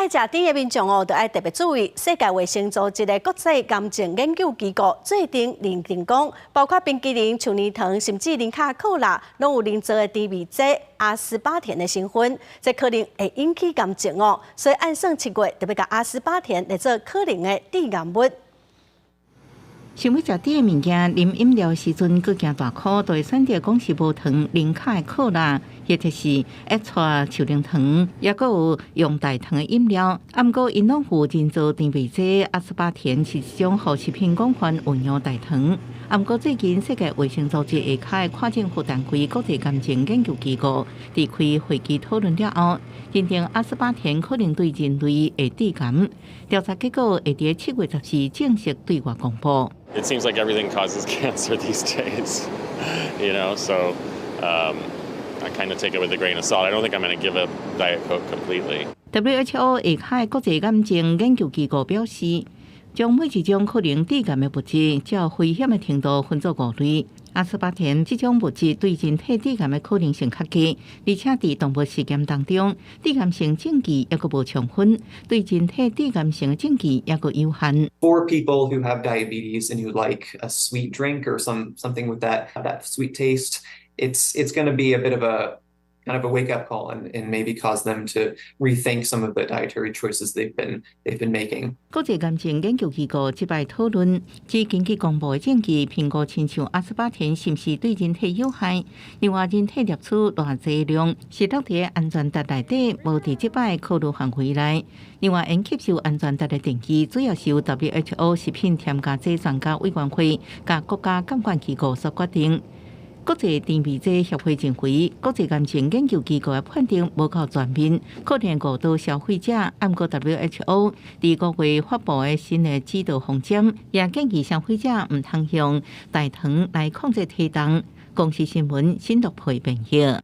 愛食甜的民眾哦，就愛特別注意。世界衛生組織的國際癌症研究機構最近認定講，包括冰淇淋、樹奶糖，甚至零卡可樂，攏有人造的甜味劑阿斯巴甜的成分，這可能會引起癌症哦。所以按算7月特別共阿斯巴甜列做可能的致癌物。想欲食甜的物件，啉飲料時陣，閣驚大箍，就會選擇講是無糖零卡的可樂，或者是一撮樹奶糖，抑閣有用代糖的飲料。啊，毋過𪜶攏有人造甜味劑阿斯巴甜，是一種予食品廣泛運用代糖。啊，毋過最近世界衛生組織下跤的跨政府單位國際癌症研究機構，佇開會議討論了後，認定阿斯巴甜可能對人類會致癌。調查結果會佇7月14正式對外公布。 It seems like everything causes cancer these days, so I kind of take it with a grain of salt. I don't think I'm going to give up Diet Coke completely. WHO 下跤國際癌症研究機構表示，將每一種可能致癌的物質，照危險的程度分做五類。阿斯巴甜這種物質對人體致癌的可能性較低，而且佇動物實驗當中，致癌性證據猶閣無充分，對人體致癌性的證據猶閣有限。 For people who have diabetes and who like a sweet drink or something with that sweet taste, it's going to be a bit of a kind of a wake up call and maybe cause them to rethink some of the dietary choices they've been making. 國際癌症研究機構這擺討論，只根據公布的證據評估，親像阿斯巴甜是毋是對人體有害？另外，人體攝取偌濟量是落佇安全值內底，無佇這擺考慮範圍內。另外，𪜶吸收安全值的定義，主要是由 WHO 食品添加劑專家委員會佮國家監管機構所決定。國際甜味劑協會認為，國際癌症研究機構的判定無夠全面，可能誤導消費者。毋過 WHO 佇5月發布的新的指導方針，也建議消費者毋通用代糖來控制體重。公視新聞新竹配編譯。